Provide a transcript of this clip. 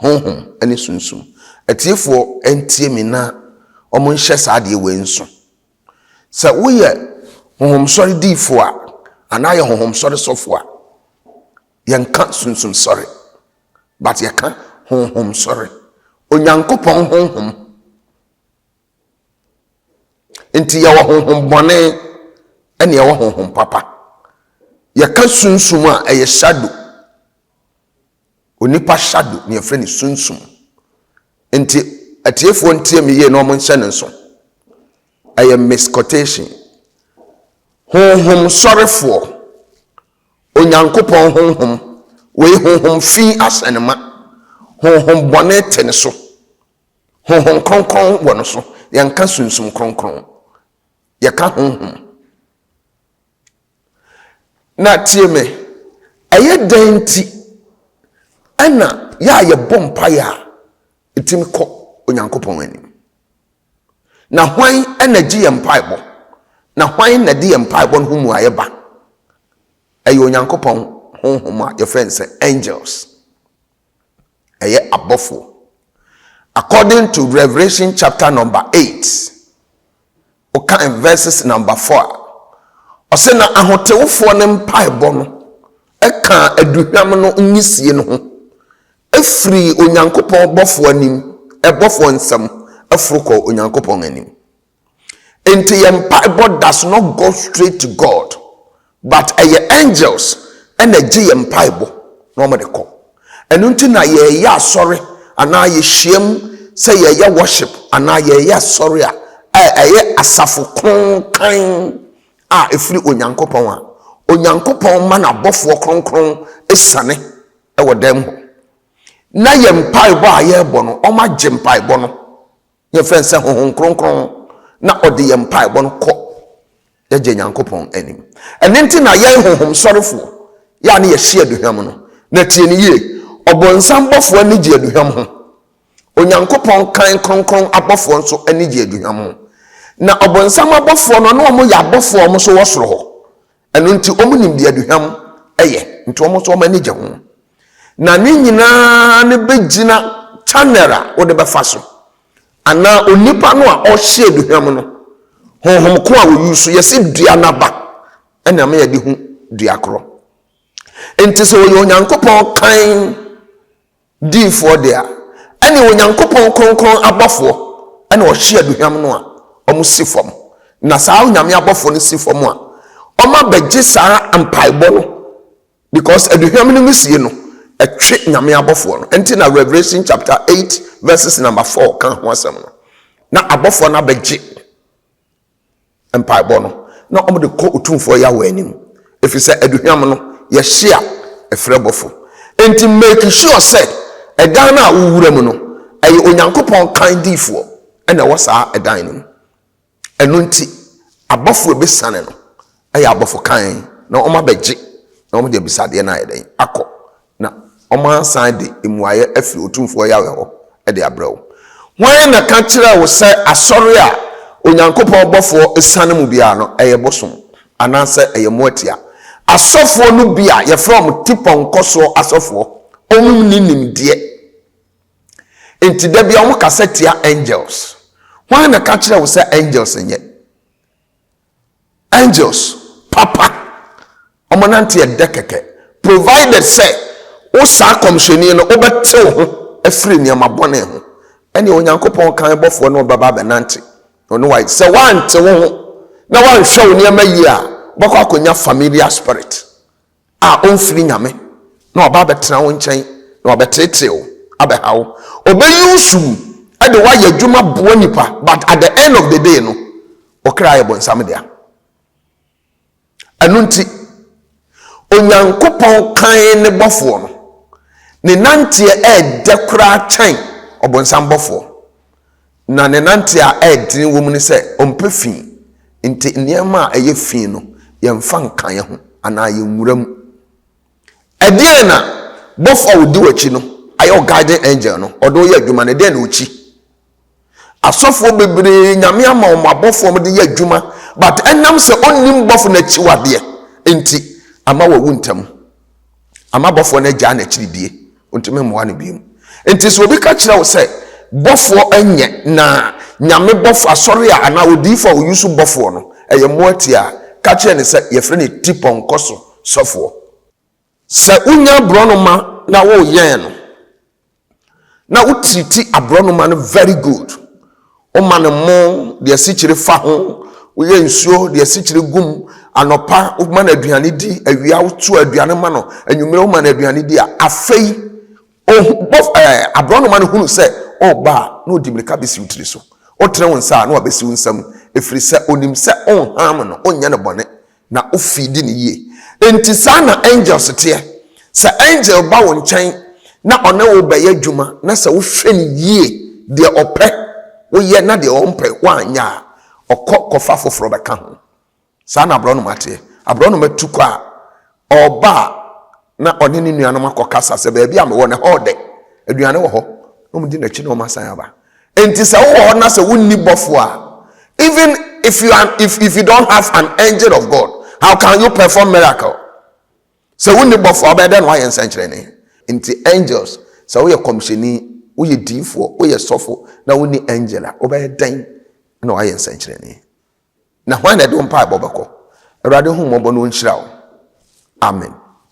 Honhom ne sunsum. Atiefoɔ ntie me na wɔnhyɛ saa adeɛ wei nso. Sɛ woyɛ honhomsɔre diifoɔ a, anaa yɛ honhomsɔre sɔfoɔ a, yɛnka sunsum sɔre, but yɛka honhom sɔre. Onyankopɔn honhom. Nti yɛwɔ honhom bɔne ɛne yɛwɔ honhom papa. Yɛka sunsum a, ɛyɛ shadow. Onipa shadow na yɛfrɛ no sunsum. Nti atiefoɔ ntie me yie na wɔn nhyɛ no nso. Ɛyɛ misquotation. Honhom sɔrefoɔ, Onyankopɔn honhom, wei honhom fi ahyɛ ne ma, honhom bɔne te ne so, honhom kronkron wɔ no so. Yɛnka sunsum kronkron, yɛka honhom. Na tie me, ɛyɛ dɛn nti ɛna yɛ a yɛbɔ mpaeɛ a ɛtumi kɔ Onyankopɔn anim? Na hwan na gye yɛn mpaebɔ? Na hwan na de yɛn mpaebɔ no ho mmuaeɛ ba? Ɛyɛ Onyankopɔn honhom a yɛfrɛ no sɛ angels. Ɛyɛ abɔfoɔ. According to Revelation chapter number 8, wokan verses number 4 a, ɔsɛ na ahotewfoɔ no mpaebɔ no ɛka aduhwam no nyisie no ho ɛfiri Onyankopɔn bɔfoɔ anim, ɛbɔfoɔ nsam ɛforo kɔ Onyankopɔn anim. Nti yɛn mpaebɔ does not go straight to God, but ɛyɛ angels ɛna ɛgye yɛn mpaebɔ na wɔn de kɔ. Ɛno nti na yɛyɛ asɔre anaa yɛhyiam sɛ yɛyɛ worship anaa yɛyɛ asɔre a ɛyɛ asafo kronkron a ɛfiri Onyankopɔn a Onyankopɔn ma n'abɔfoɔ kronkron esiane ɛwɔ dɛm hɔ. Na yɛn mpaebɔ a yɛrebɔ no, wɔn agye mpaebɔ no. Yɛfrɛ no sɛ Honhom Kronkron na ɔde yɛn mpaebɔ no kɔ yɛgye Nyankopɔn anim. Ɛno nti na yɛn honhom sɔrefoɔ yɛ a ne yɛhye aduhwam no. Na tie no yie, ɔbonsam bɔfoɔ ani gye aduhwam ho. Onyankopɔn kan kronkron abɔfoɔ nso ani gye aduhwam ho. Na ɔbonsam abɔfoɔ no, ne wɔn yɛ abɔfoɔ a wɔn nso wɔ soro hɔ. Ɛno nti wɔn nim deɛ aduhwam yɛ, nti wɔn nso wɔn ani gye ho. Na ne nyinaa no bɛgyina channel a wode bɛfa so, anaa onipa no a ɔhyɛ aduhwam no, honhom ko a wɔyi so, yɛse dua n'aba ɛna ama yɛde hu dua korɔ. Nti sɛ ɔyɛ Onyankopɔn kan diifoɔ deɛ a, ɛne Onyankopɔn kronkron abɔfoɔ ɛna ɔhye aduhwam no a wɔn si fam. Na saa Onyame abɔfoɔ no si fam a, wɔn abɛgye saa mpaebɔ no. Because aduhwam no nwusie no, ɛtwe Nyame abɔfoɔ no. Ɛnti na Revelation chapter 8 verses number 4 ka ho asɛm no. Na abɔfoɔ no abɛgye mpaebɔ no, na wɔn de kɔ Otumfoɔ Yahweh anim. Ɛfiri sɛ aduhwam no, yɛhye a, ɛfrɛ bɔfo. Enti make sure sɛ ɛdan no a wowura mu no, ɛyɛ Onyankopɔn kan diifoɔ na ɛwɔ saa ɛdan no mu. Ɛno nti, abɔfo a ebesiane no yɛ abɔfo kann, na wɔabɛgye na wɔde abisadeɛ no ayɛ dɛn? Akɔ, na wɔasan de mmuaeɛ afiri Otumfoɔ Yahweh hɔ de abrɛ wo. Hwan na ka kyerɛɛ wo sɛ asɔre a Onyankopɔn bɔfoɔ siane mu biara no, ɛyɛ bosom anaasɛ ɛyɛ mmoatia? Asɔfoɔ no bi a yɛfrɛ wɔn tipɔnkɔsoɔ asɔfoɔ, wɔnni nimdeɛ. Nti da bia wɔn kasa tia angels. Hwan na ka kyerɛ wo sɛ angels nyɛ? Angels papa wɔn nante ɛdɛ kɛkɛ provided sɛ wo saa kɔmhyɛni no wobɛte wo ho afiri nneɛma bɔne ho. Ɛne Onyankopɔn kan bɔfoɔ no ɔbɛba abɛnante ɔne wa sɛ woante wo ho na woanhwɛ wo nneɛma yie a wobɛkɔ akɔnya familiar spirit. A ɔmfiri Nyame na waba abɛtena wo nkyɛn na wabɛteetee wo, abɛha wo. Ɔbɛ use wo de wo ayɛ adwuma boa nipa but at the end of the day no, wo kra yɛ bonsam dea. Ɛno nti, Onyankopɔn kann ne bɔfoɔ no, ne nanteɛ ɛɛdɛ koraa kyɛn ɔbonsam bɔfoɔ. Na ne nante a ɛyɛ den wɔ mu ne sɛ ɔmpɛ fi, nti nneɛma a ɛyɛ fi no, yɛmfa nka yɛn ho anaa yɛnwura mu. Ɛdeɛn na bɔfo a ɔdi w'akyi no ayɛ wo guiding angel no, ɔde wo yɛ adwuma no, ɛdeɛn na ɔkyi? Asɔfoɔ bebree, Nyame ama wɔn abɔfoɔ wɔde yɛ adwuma, but ɛnam sɛ ɔnnim bɔfo no akyiwadeɛ nti, ama wawu ntɛm. Ama bɔfoɔ no agyaa n'akyiridie, ɔntumi mmoa no bio. Nti sɛ obi ka kyerɛ wo sɛ bɔfoɔ nyɛ na Nyame bɔfoɔ, asɔre a anaa odiyifoɔ a ɔyusu bɔfoɔ no, ɛyɛ mmoa tia a, ka kyerɛ no sɛ yɛfrɛ no ti pɔnkɔ so sɔfoɔ. Sɛ wonya aborɔnoma na woyɛn no, na wo treati aborɔnoma no very good, woma no mo, deɛ asikyire fa ho, woyɛ nsuo, deɛ asikyire gu mu, anɔpa woma no aduane di, awia woto aduane ma no, anwummerɛ woma no aduane di a, afei ohu, bɔ, ɛɛ, aborɔnoma no hunu sɛ ɔreba a, na ɔdi mmirika bɛsi wo tiri so. Wotene wo nsa a, na wabɛsi wo nsam, ɛfiri sɛ ɔnim sɛ wonham no, wonyɛ no bɔne. Na wo feedi no yie. Enti saa na angels teɛ. Sɛ angel ba wo nkyɛn na ɔne wo bɛyɛ adwuma na sɛ wohwɛ no yie, deɛ ɔpɛ woyɛ na deɛ ɔmpɛ woanyɛ a, ɔkɔ kɔfa foforɔ bɛka ho. Saa na aborɔnoma teɛ. Aborɔnoma tu kɔ a, ɔreba a na ɔne ne nuanom akɔkasa sɛ baabi a mewɔ no ɛhɔ ɔdɛ, aduane wɔ hɔ, na wɔdi n'akyi na wɔasan aba. Enti sɛ wowɔ hɔ na sɛ wonni bɔfo a, even if you are, if, if you don't have an angel of God, how can you perform miracle? Sɛ wonni bɔfo a, wobɛyɛ dɛn na woayɛ nsɛnkyerɛnne? Nti angels, sɛ woyɛ kɔmhyɛni, woyɛ diifoɔ, woyɛ sɔfo na wonni angel a, wobɛyɛ dɛn na woayɛ nsɛnkyerɛnne? Na hwan na ɛde wo mpaebɔ bɛkɔ? Awurade hu mmɔbɔ na ɔnhyira wo. Amen.